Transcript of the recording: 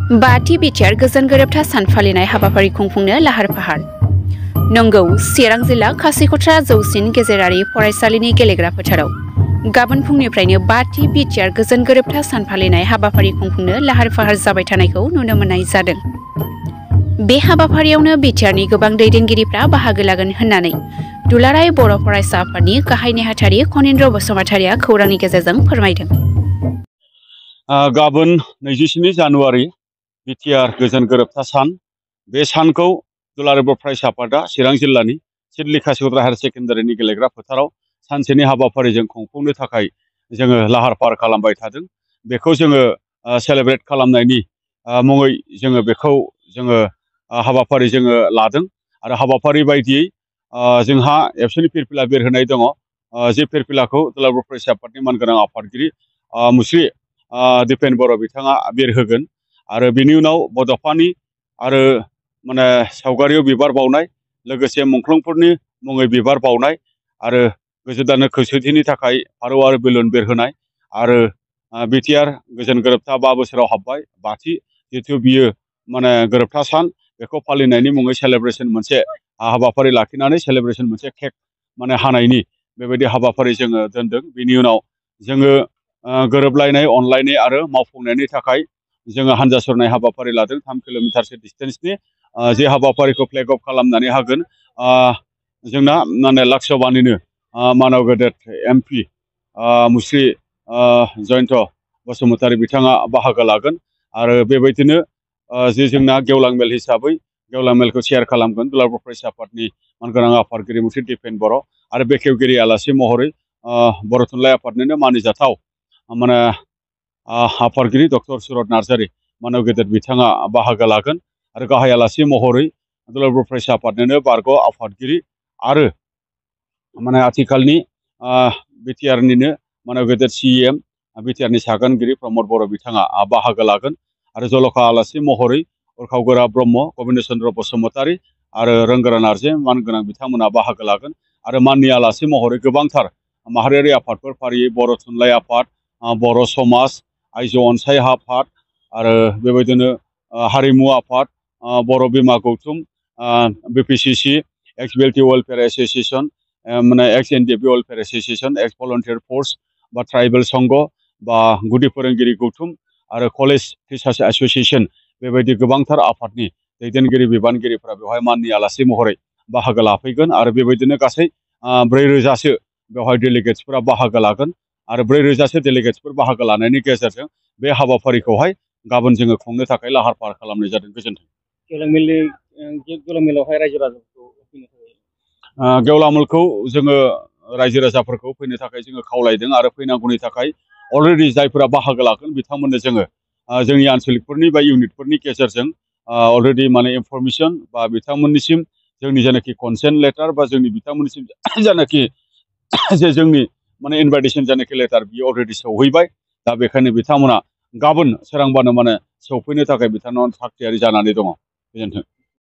बाथि बिटिआर गोजोन गोरोबथा सान फालिनाय हाबाफारि खुंफुंनो लाहार फाहार। नंगौ, चिरां जिल्ला खासिक'ट्रा जौसिन गेजेरारि फरायसालिनि गेलेग्रा फोथाराव गाबोन फुंनिफ्रायनो बाथि बिटिआर गोजोन गोरोबथा सान फालिनाय हाबाफारि खुंफुंनो लाहार फाहार जाबाय थानायखौ नुनो मोननाय जादों। बे हाबाफारियावनो बिटिआरनि गोबां दैदेनगिरिफ्रा बाहागो लागोन होननानै दुलाराय बर' फरायसा आफादनि गाहाय नेहाथारि खनीन्द्र बसुमतारिया खौरांनि गेजेरजों फोरमायदों। गाबोन 27 जानुवारि बिटिआर गोजोन गोरोबथा सान। बे सानखौ दुलाराय बर' फरायसा आफादा चिरां जिल्लानि सिडली खासिक'ट्रा हायार सेकेन्डारिनि गेलेग्रा फोथाराव सानसेनि हाबाफारिजों खुंफुंनो थाखाय जोङो लाहार फाहार खालामबाय थादों। बेखौ जोङो सेलेब्रेट खालामनायनि मुङै जोङो बेखौ जोङो हाबाफारि जोङो लादों आरो हाबाफारि बायदियै जोंहा एबसुनि फिरफिला बिरहोनाय दङ। जे फिरफिलाखौ दुलाराय बर' फरायसा आफादनि मानगोनां आफादगिरि मुस्रि दिपेन बर' बिथाङा बिरहोगोन आरो बिनि उनाव बड'फानि आरो सावगारियाव बिबार बावनाय, लोगोसे मुंख्लंफोरनि मुङै बिबार बावनाय आरो गोजोदानो खौसेथिनि थाखाय फारौ आरो बेलुन बिरहोनाय आरो बिटिआर गोजोन गोरोबथा 5 बोसोराव हाबबाय बाथि जिहेथु बियो गोरोबथा सान, बेखौ फालिनायनि मुङै सेलेब्रेसन मोनसे हाबाफारि लाखिनानै सेलेब्रेसन मोनसे केक हानायनि बेबायदि हाबाफारि जोङो दोनदों। बिनि उनाव जोङो गोरोबलायनाय, अनलायनाय आरो मावफुंनायनि थाखाय जोङो हान्जा सुरनाय हाबाफारि लादों। 3 किल'मिटारसो डिस्टेन्सनि जे हाबाफारिखौ फ्लेग अफ खालामनानै होगोन जोंना लाक्स'बानिनो मानव गेदेर MP मुस्रि जयन्त बसुमतारी बिथाङा बाहागो लागोन आरो बेबायदिनो जे जोंना गेवलां मेल हिसाबै गेवलां मेलखौ चेयार खालामगोन दुलाराय बर' फरायसा आफादनि मानगोनां आफादगिरि मुस्रि दिपेन बर' आरो बेखेवगिरि आलासि महरै बर' थुनलाइ आफादनिनो मानिजाथाव आफादगिरि डक्टर सुरत नार्जारि मानव गेदेर बिथाङा बाहागो लागोन आरो गाहाय आलासि महरै दुलाराय बर' फरायसा आफादनिनो बारग' आफादगिरि आरो आथिखालनि बिटिआरनिनो मानव गेदेर CEM बिटिआरनि सागानगिरि प्रमद बर' बिथाङा बाहागो लागोन आरो जल'खा आलासि महरै उरखावगोरा ब्रह्म, गबिन्द चन्द्र बसुमतारी आरो रोंगोरा नार्जि मानगोनां बिथांमोना बाहागो लागोन आरो माननि आलासि महरै गोबांथार माहारियारि आफादफोर फारियै बर' थुनलाइ आफाद, बर' समाज, आइजो अनसाय आफाद आरो बेबायदिनो हारिमु आफाद, बर' बिमा गौथुम, BPCC, एक्स बेल्टि वेलफेयार एस'सिएसन, एक्स NDFB वेलफेयार एस'सिएसन, एक्स भलन्टियार फर्स बा ट्राइबेल संघ बा गुदि फोरोंगिरि गौथुम आरो कलेज टिचार्स एस'सिएसन, बेबायदि गोबांथार आफादनि दैदेनगिरि बिबानगिरिफ्रा बेवहाय माननि आलासि महरै बाहागो लाफैगोन आरो बेबायदिनो गासै 4,000सो बेवहाय डेलिगेट्सफोरा बाहागो लागोन आरो 4,000सो डेलिगेट्सफोर बाहागो लानायनि गेजेरजों बे हाबाफारिखौहाय गाबोन जोङो खुंनो थाखाय लाहार फाहार खालामनाय जादों। गोजोन्थों। गेवलां मेलावहाय रायजो राजाफोरखौ फैनो थाखाय गेवलां मेलखौ जोङो रायजो राजाफोरखौ फैनो थाखाय जोङो खावलायदों आरो फैनांगौनि थाखाय अलरेडि जायफोरा बाहागो लागोन बिथांमोननो जोङो जोंनि आनसलिकफोरनि बा इउनिटफोरनि गेजेरजों अलरेडि इनफरमेसन बा बिथांमोननिसिम जोंनि जेनाखि कनसेन्ट लेटार बा जोंनि बिथांमोननिसिम जेनाखि जे जोंनि इनभाइटेसन जेनाखि लेटार बियो अलरेडि सौहैबाय। दा बेखायनो बिथांमोना गाबोन सोरांबानो सौफैनो थाखाय बिथांमोना थाग थियारि जानानै दङ। गोजोन्थों।